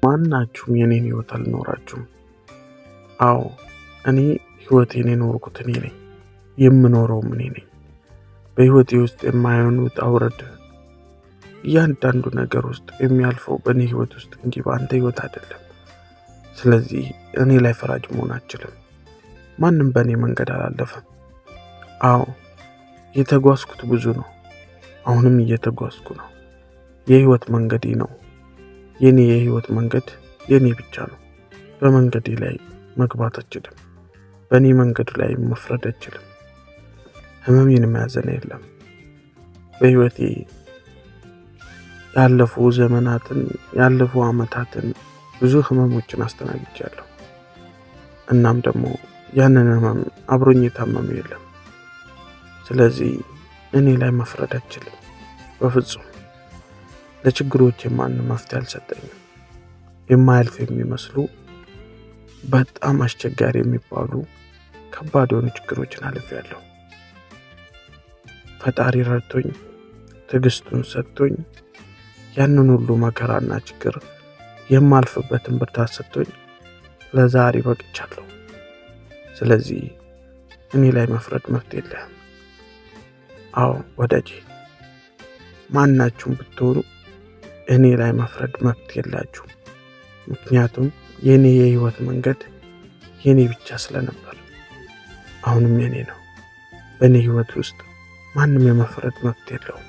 ማናችሁም የኔን ህይወት አልኖራችሁም። አዎ፣ እኔ ህይወቴን የኖርኩት እኔ ነኝ፣ የምኖረውም እኔ ነኝ። በህይወቴ ውስጥ የማየውን ውጣ ውረድ እያንዳንዱ ነገር ውስጥ የሚያልፈው በእኔ ህይወት ውስጥ እንጂ በአንተ ህይወት አይደለም። ስለዚህ እኔ ላይ ፈራጅ መሆን አትችልም። ማንም በእኔ መንገድ አላለፈም። አዎ፣ የተጓዝኩት ብዙ ነው። አሁንም እየተጓዝኩ ነው። የህይወት መንገዴ ነው። የኔ የህይወት መንገድ የኔ ብቻ ነው። በመንገዴ ላይ መግባት አትችልም። በእኔ መንገድ ላይ መፍረድ አትችልም። ህመሜን የያዘን የለም። በህይወቴ ያለፉ ዘመናትን፣ ያለፉ አመታትን ብዙ ህመሞችን አስተናግጃለሁ። እናም ደግሞ ያንን ህመም አብሮኝ የታመመ የለም። ስለዚህ እኔ ላይ መፍረድ አትችልም በፍጹም። ለችግሮች ማንም መፍትሄ አልሰጠኝም። የማያልፍ የሚመስሉ በጣም አስቸጋሪ የሚባሉ ከባድ የሆኑ ችግሮችን አልፌያለሁ። ፈጣሪ ረድቶኝ፣ ትዕግስቱን ሰጥቶኝ፣ ያንን ሁሉ መከራና ችግር የማልፍበትን ብርታት ሰጥቶኝ ለዛሬ በቅቻለሁ። ስለዚህ እኔ ላይ መፍረድ መብት የለህም። አዎ ወዳጄ፣ ማናችሁም ብትሆኑ እኔ ላይ መፍረድ መብት የላችሁም። ምክንያቱም የኔ የህይወት መንገድ የኔ ብቻ ስለነበር አሁንም የኔ ነው። በእኔ ህይወት ውስጥ ማንም የመፍረድ መብት የለውም።